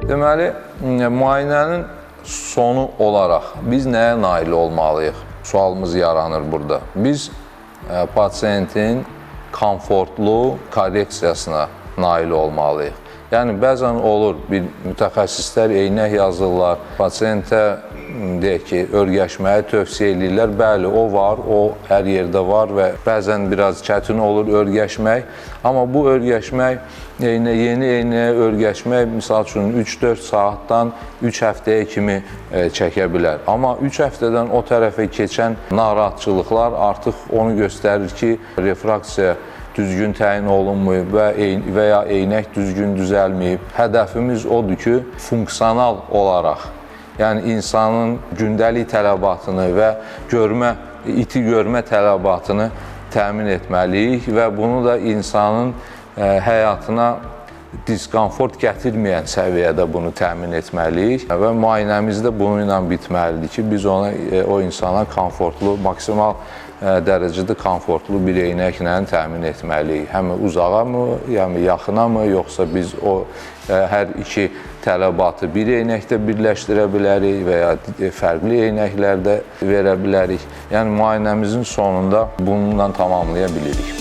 Deməli, müayinənin sonu olaraq biz nəyə nail olmalıyıq? Sualımız yaranır burada. Biz pasientin komfortlu korreksiyasına nail olmalıyıq. Yəni bəzən olur, bir mütəxəssislər eynək yazırlar, pasientə deyək ki, örgəşməyi tövsiyə eləyirlər. Bəli, o var, o hər yerdə var və bəzən biraz çətin olur örgəşmək. Amma bu örgəşmək, yeni eynəyə örgəşmək, misal üçün 3-4 saatdan 3 həftəyə kimi çəkə bilər. Amma 3 həftədən o tərəfə keçən narahatçılıqlar artıq onu göstərir ki, refraksiya düzgün təyin olunmayıb və ya eynək düzgün düzəlməyib. Hədəfimiz odur ki, funksional olaraq, yəni insanın gündəlik tələbatını və görmə, iti görmə tələbatını təmin etməliyik və bunu da insanın həyatına diskomfort gətirməyən səviyyədə bunu təmin etməliyik və müayinəmiz də bununla bitməlidir ki, biz ona o insana komfortlu, maksimal dərəcədə komfortlu bir eynəklə təmin etməliyik. Həm uzağa mı, yəni yaxına mı, yoxsa biz o hər iki tələbatı bir eynəkdə birləşdirə bilərik və ya fərqli eynəklərdə verə bilərik. Yəni müayinəmizin sonunda bununla tamamlaya bilirik.